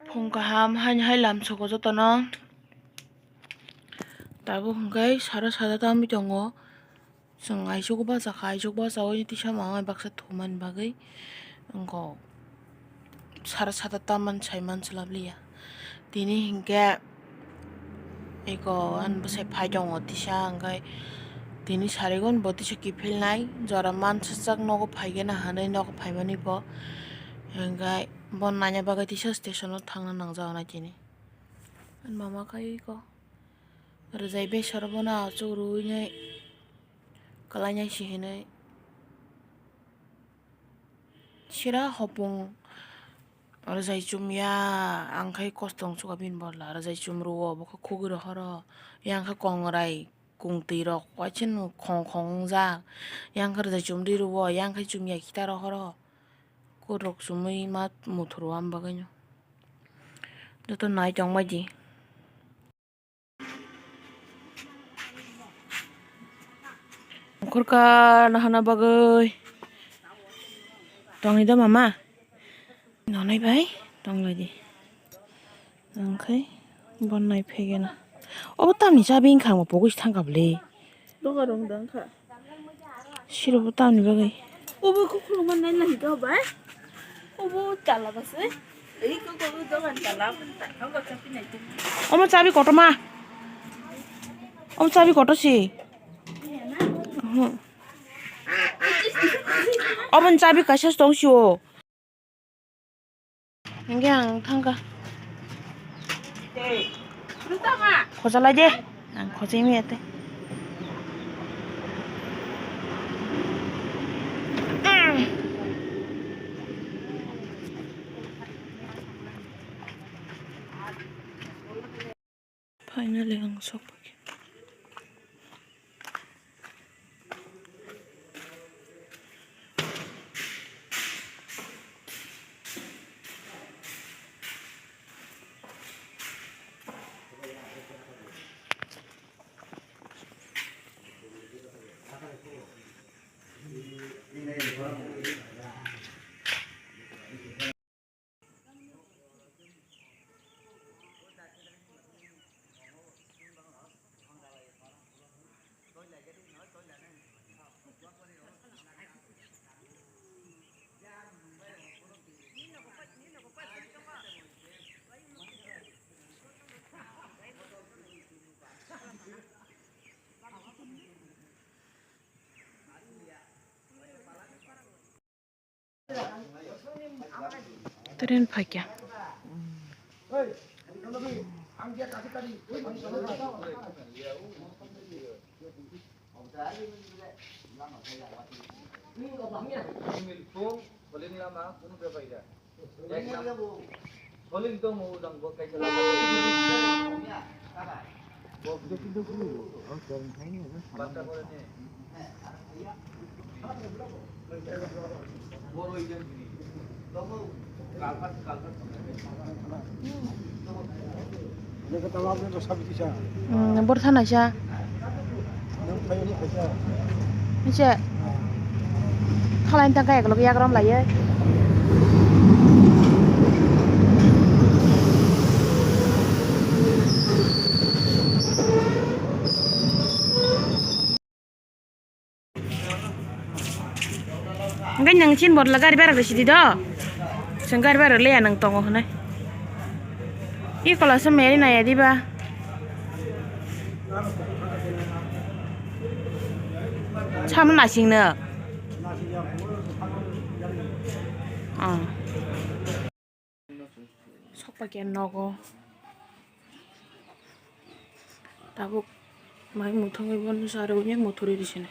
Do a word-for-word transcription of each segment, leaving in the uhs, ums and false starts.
Phung kaham haini hai lamsogo jotono. Tabuk hwnkhe sara sada tamwi tongo. Chwng aichugo bachakha, aichuk bachaui tisa mamai baksa thumani bagwi wngkok. Sara sada tamani saiman swlabliya. Tini hinkhe eko ani bwsai phai tongo tisa, hwnkhe tini sarigon bo tisa kiphilnai jora mansajak nogo phaigena hinwi nogo phaimani bo. Hwnkhe bo naina bagwi tisa station o thangna nangjago nai tini. Ani mama khe eko. Rwjai besaro bono achuk rwui nai kwlainai se hinwi sira hopung rwjai chumya, ang khai kosto wng suka bini bodol rwjai chum rwo, bo khe khugui rohoro, yang khe kongrai kungtwi rok waisano khong khong wngjak, yang khe rwjai chumri rwo, yang khe chumya kita rohoro, kurok chumui ma muthuru am bagwino joto nai tongbai di. Ongkhorka nahana bagwi tongni do mama. Nonai bai tonglai di. Ang khai bonnai phegena. Obo tamni chabi wngkha, ang bo pogwi se thangkha bwle. Doga rong dang kha. Sirbo tamni bagwi. Obo khe khuluma nai nai do bai. Obo tala base. Ei ko ko dogan tala. Omo chabi kotorma. Omo chabi kotor si. Oho. Obo ni chabi kaisa tong si o. Hingke ang thangkha. Khojalai de. Ang khojai maya tei. Finally, ang sokphaikha. Train phaikha. Hmm, bor thanaisa. Nise. Thalai tangka ekolog yagram laiye. Hingke nang chin bottle gari berajak sidi do. Chwng gari berajak leya nang tongo hinui. I kola se meri naya diba. Sama nasing no. Oh. Sokpakya nogo. Tabuk mai muthungwi bono sari uni muthuri risini.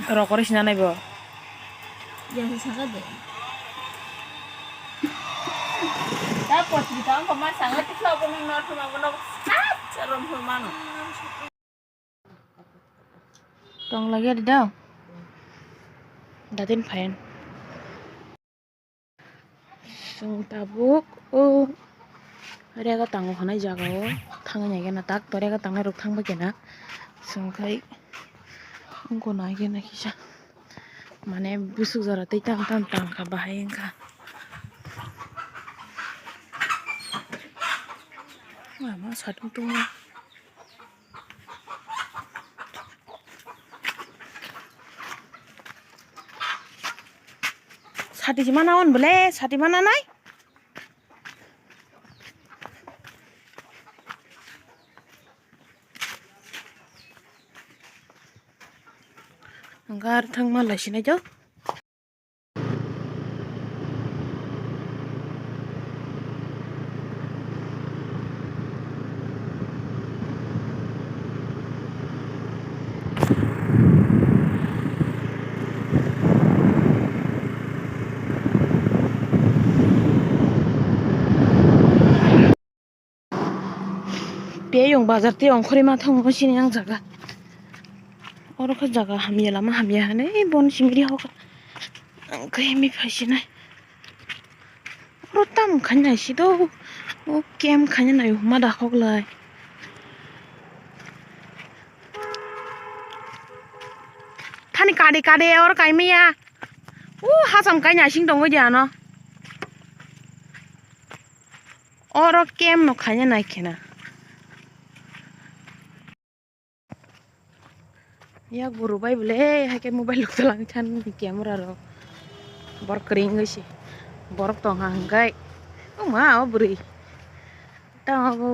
Rokori sina naibo. Yang saka de. Ta potrika ang koma sanga tikla bono northum ang bono sat sarom mano. Tong lagi ada dong. Datin fine. Sung tabuk o. Torega tango hwnai jaga o thangwi nai gana tak, torega tangnai rok thangbai kena. Chwng khai wngkha nai gana kisa. Mane busuk jora tei tam tam tang kha bahai wngkha. Mama satung tungma. Sati si mana on bole, sati mana nai? Gar thang ma lai sinai jo. Biyong bazar tei ongkhorwi ma thango sini ang jaga. Oro khe jaga hamya, lama hamya hinwi bon simi ri hokha. Ang khe himwi phai sinai. Oro tam khaina si do. O kem khaina nai huma da hok lai. Thani kade kade oro kaimaya. O hasam kaina sing tongo di ano. Oro kem no khaina nai khena. Ya guru bai bole hai khe mobile rok tolang chan camera rok. Borok kwrwi wngwi se borok tong ha hwnkhe. O ma o bwrwi. Tamo bo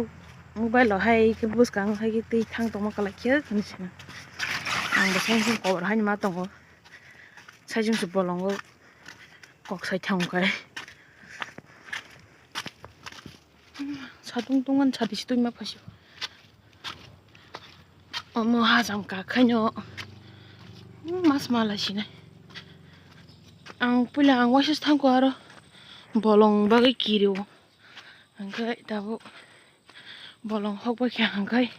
mobile rok hai khe bwskang hai khe twi thang tongma kwlai khe hinwi se. Ang bo seng seng kobor hai ma tongo. Saichung se bolongo kok sai thang khai. Satung tungmani sati si twi ma phaisio. Omo hajam kak khaino mas mala sinai. Ang puila ang waisa thangkho aro bolong bagwi kirio. Hwnkhe tabuk bolong hok bai khe hwnkhe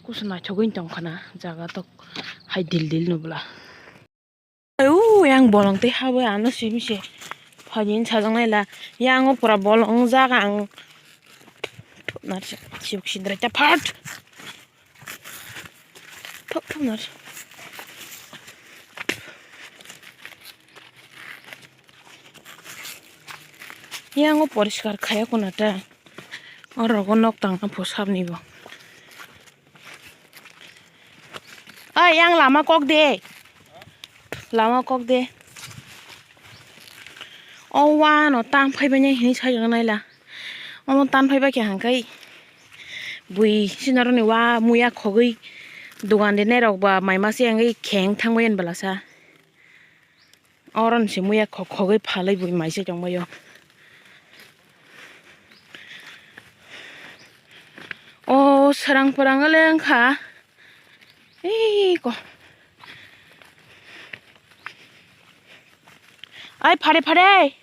kusu naithogwi tongkha na jaga tok hai dil dil nubla. Ui, yang bolong tei habwi ano simi se phaini sajak naila. Yang o pura bolong jak ang. Thupnar se, sibuk sidra cha phat. Thup, thupnar. Yang o poriskar khaya kuna ta. O rogo nok tang pho sabni bo. Oi, yang lama kok de. Lama kok de. O wano tam phaibaini hinwi sajak naila. Omo tan phaibai khe hwnkhe bui sinaroni wa muya khogwi dogan rinai rok ba mai mase wngwi kheng thangbai ani bwlasa. Oro ni se muya khok khogwi phalwi bui mai se tongbaio. O srang phrang le wngkha. Ei ko. Ai phare phare.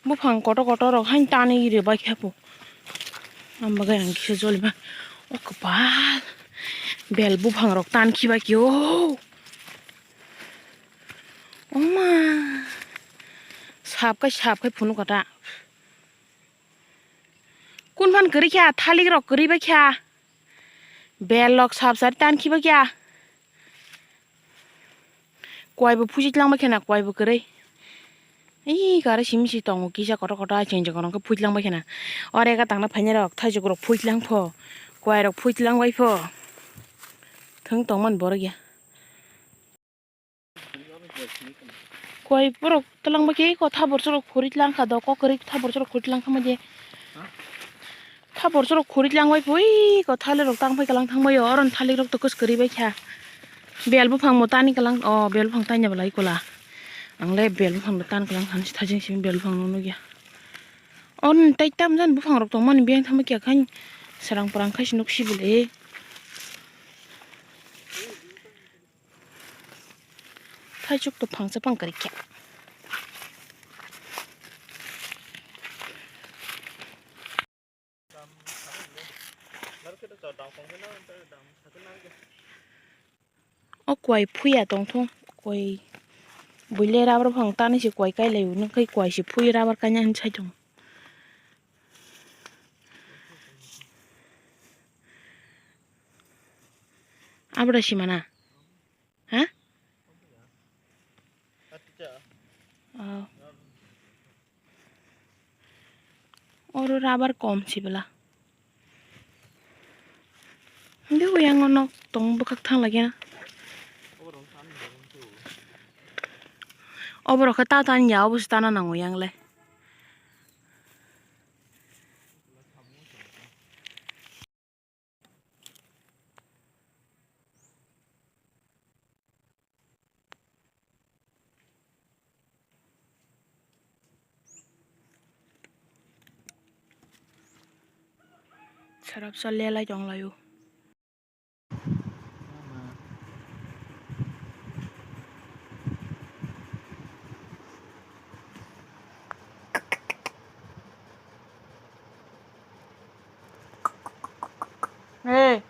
Buphang kotor kotor rok haino tanwi ri bai khe bo. Ang bagwi ang kisa joli ba. O kwpal bel buphang rok tan khiba khe o. Oma. Sap khai sap khai phunuk kha ta. Kun phan kwrwi kha, thalik rok kwrwi bai kha. Bel rok sap sari tan khiba kha. Kwai bo phusi tlang bai kha na, kwai bo kwrwi. Ih, kare simi si tongo, kisa kotor kotor, ai cheng cheng kotor khe phusi tlang bai kha na. Oro eka tangna phainai rok, thaichuk rok phusi tlang pho, kwai rok phusi tlang bai pho. Thwng tong mani borok ya. Kwai borok twlang bai khe, ko thabor chorok khuri tlang kha do, ko kwrwi thabor chorok khuri tlang kha ma je. Thabor chorok khuri tlang bai pui ko thalik rok tang phai kalang thang bai o, oro thalik rok to kwswk kwrwi bai kha. Bel buphang bo tani kalang, o bel buphang tanya bwlai kola. Ang le bel buphang bo tan kalang han si thajeng simi bel buphang no nugya. On tai tam jan buphang rok tong mani biyang thang kya khan serang parang khai si nuk si bwle. Thaichuk to phangsa phang kwrwi khe. O kwai phuya tongthung, kwai buile rubber phang tani se kwai kai lai o, nung kai kwai se phui rubber kaina hinwi sai tongo. Abra simana. Ha? Oh. Oro rubber kom sibla. Hindi ko yang nok tong bwkhak thang lagi na. Oborok khe ta tani ya, obo se tana nango yang le. Sarap sa lelai tong laio. Hey.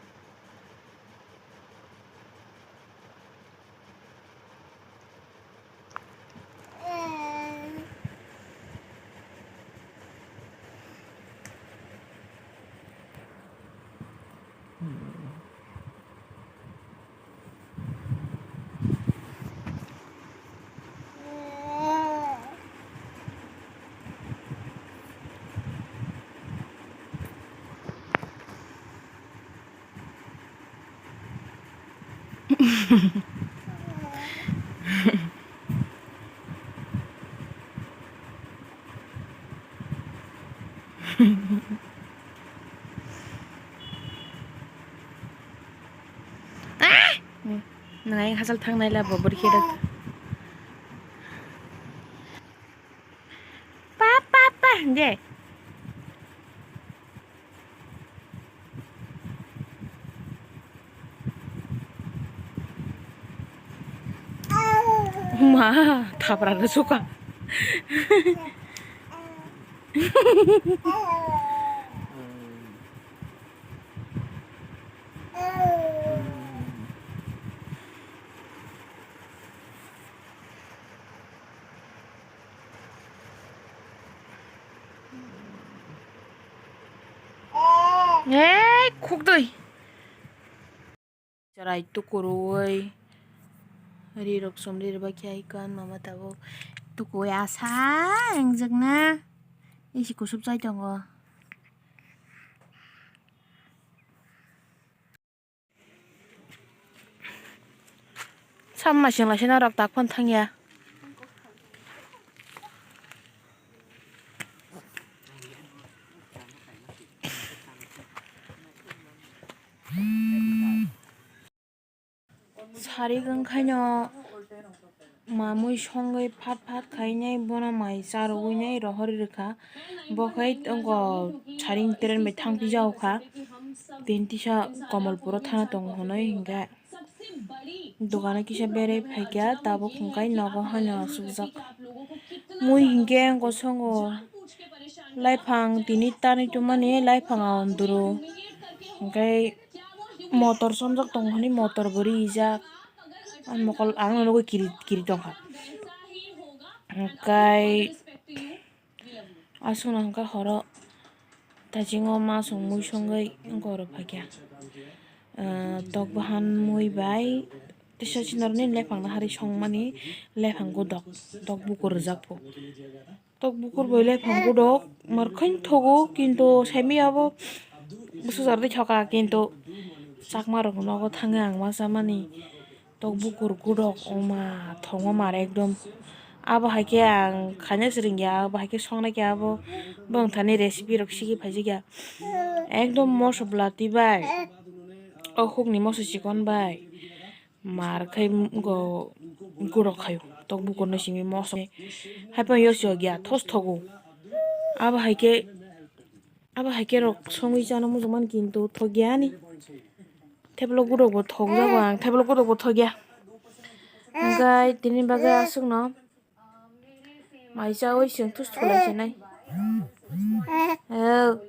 Nang ayang hachal thang nai labo bwrwi khe rwk. Pa, pa, pa, de. Ma, thapra rw suka. Ei, khukdui. Chwrai tukurui. Ri rok somri rwbai khe ai kan mama tabuk. Tukuwi asa wngjakna. Isi kusup chai tongo. Samma singla sina rok tak phano thangya. Sarik wngkhaino mamui songwi phat phat khainai bono mai charwinai rohorwi rwkha. Bo khai tongo saring tren bai thangpi jao kha. Tini tisa Komolpuro thana tongo hwnwi hinkhe dogano kisa berwi phaikha, tabuk hwnkhe nogo haino achukjak. Mui hinkhe kosongo laiphang tini tanwi tongmani laiphang a onduru hinkhe. Motor chomjak tongo hwnwi motor bo rijak. Ang mokol ang nugwi kiri kiri tongkha. Hwnkhe aswkno hwnkhe horo taisingo ma song mui songwi oro phaikha. Ah, tok bahan mui bai tisa sinorni lephangno harwi songmani lephang godok tok bukur rwjakpho. Tok bukur bai lephang godok markhain thogo, kintu saimaya bo bwsajak de thoka, kintu chakma rok nogo thangwi ang ma chamani tok bukur godok wngma thongma mar ekdom. Abo hai khe ang khaina swrwngya, abo hai khe songnai khe abo bwthani recipe rok sigwi phaijakya ekdom moso bwlati bai o hukni moso chikon bai. Mar khai go gurok khaio tok bukurno simi moso. Haiphano yosio giya thos thogo. Abo hai khe, abo hai khe rok songwi chana muchungmani kintu thokya ani. Theblo gurok bo thokjago ang, theblo gurok bo thokya. Hwnkhe tini bagwi aswkno mai chawi chwng thus thulai se nai. Oh.